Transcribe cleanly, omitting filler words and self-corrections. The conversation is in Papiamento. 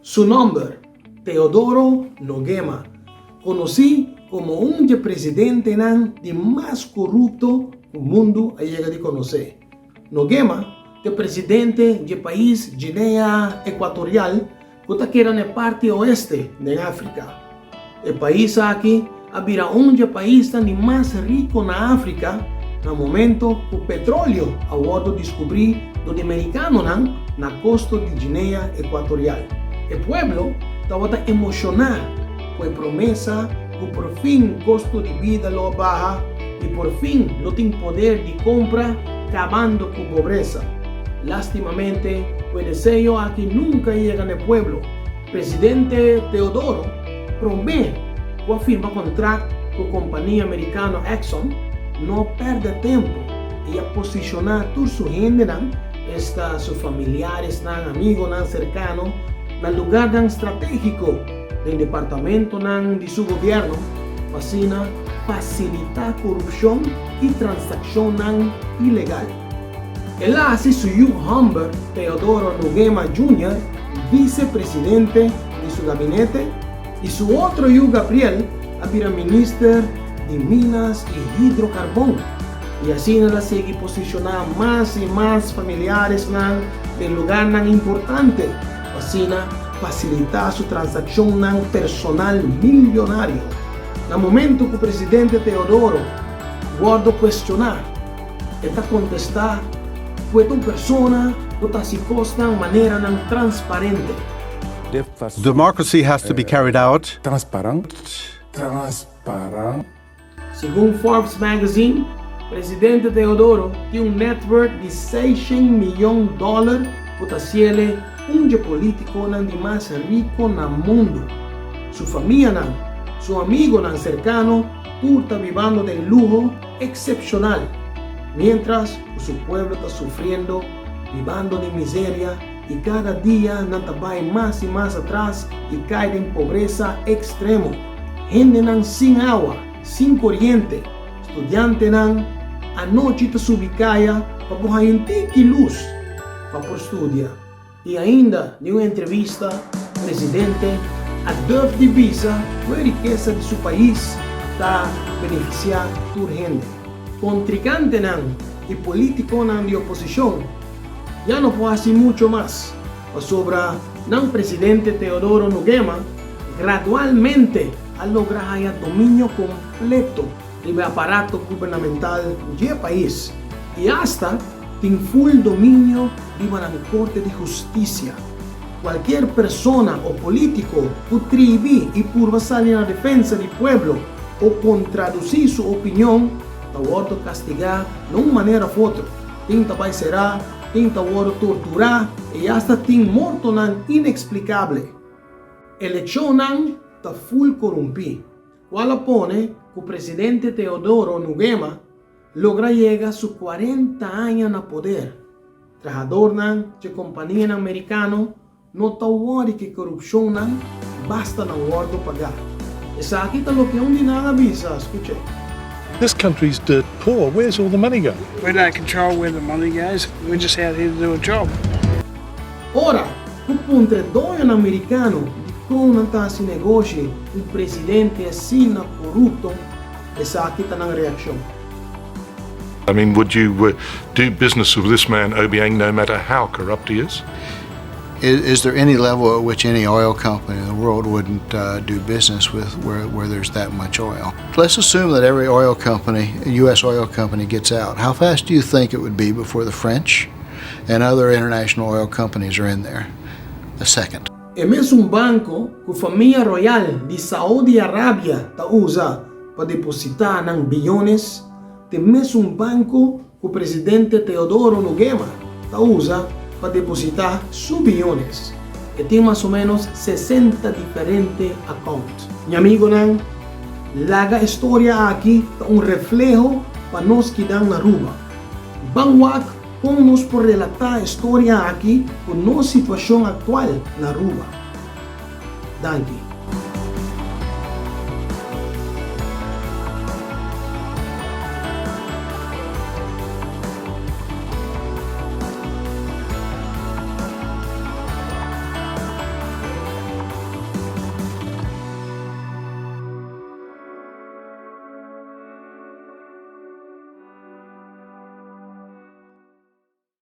Su nòmber, Teodoro Nguema, konosí komo un dje presidentenan di mas korupto ku mundu a yega di konosé. Nguema ta e presidente dje pais Guinea Ekuatorial ku ta keda na e parti oeste den Afrika. E pais aki a bira un dje paisnan di mas riko na Afrika na momento ku petroleo a wòrdu diskubrí dor di merikanonan na kosto di Guinea Ekuatorial. E pueblo tabata emoshoná ku e promesa ku porfin kosto di bida lo a baha i porfin lo tin poder di kompra kabando ku pobresa. Lastimamente ku e deseo aki nunka a yega na e pueblo. Presidente Teodoro promé ku a firma kontrakt ku kompania merikano Exxon no a pèrdè tempu i a posishoná tur su hendenan, esta su familiaresnan, amigonan serkano, na lugarnan stratégiko den departamentonan di su gobièrnu pa asina fasilitá korupshon i transakshonnan ilegal. El a hasi su yu hòmber Teodoro Nguema Junior visepresidente di su gabinete i su otro yu Gabriel a bira minister di Minas i Hidrokarbon. I asina el a sigui posishoná mas i mas familiaresnan den lugarnan importante pa asina fasilitá su transakshonnan personal milionario. Na momento ku presidente Teodoro wòrdu kuestioná, E ta kontestá ku e ta un persona ku ta hasi kosnan maneranan transparente. Democracy has to be carried out. Transparant, transparant. Segun Forbes Magazine, presidente Teodoro tin un net worth di seishen miyon dòler ku ta hasiele un dje polítikonan di mas riko na mundu. Su famianan, su amigonan serkano tur ta bibando den luho. Eksepshonal, miéntras ku su pueblo ta sufriendo, bibando den miseria i kada dia nan ta bai mas i mas atras i kai den pobresa ekstremo. Hendenan sin awa, sin koriente, studiantenan anochi ta subi kaya pa por haña un tiki lus pa por studia. I ainda den un entrevista, presidente a durf di bisa ku e rikesa di su pais ta benefisiá tur hende. Kontrikantenan i polítikonan di oposishon ya no por hasi mucho mas, pasobra nan presidente Teodoro Nguema gradualmente a logra haña dominio kompleto riba e aparato gubernamental dje pais i asta tin full dominio riba nan korte di hustisia. Kualkier persona o polítiko ku tribi i purba sali na defensa di pueblo o kontradusí su opinion ta wòrdu kastigá na un manera òf otro. Tin ta bai será, tin ta wòrdu torturá i asta tin mortonan ineksplikable. Elekshonnan ta full korumpí, kual a pone ku presidente Teodoro Nguema logra yega su 40 aña na poder. Trahadornan dje kompanianan merikano no ta wòri ku e korupshonnan basta nan wòrdu pagá. Esaki ta loke un di nan a bisa, skuch'é. This country's dirt poor, where's all the money go? We don't control where the money goes, we're just out here to do a job. Ora ku puntra e doñonan merikano dikon nan ta hasi negoshi ku un presidente asina korupto, Esaki ta nan reakshon. I mean would you do business with this man Obiang no matter how corrupt he is? Is there any level at which any oil company in the world wouldn't do business with where, where there's that much oil? Let's assume that every oil company, U.S. oil company, gets out. How fast do you think it would be before the French and other international oil companies are in there? A second. E mesun banko ku famia royal di Saudi Arabia ta usa pa depositá nan biyones, ta e mesun banko ku presidente Teodoro Nguema ta usa pa depositá su biyones. E tin mas o ménos 60 diferente akount. Mi amigonan, laga e storia aki ta un refleho pa nos kidan na Aruba. Ban wak Kon nos por relatá e storia aki ku nos situashon aktual na Aruba? Danki.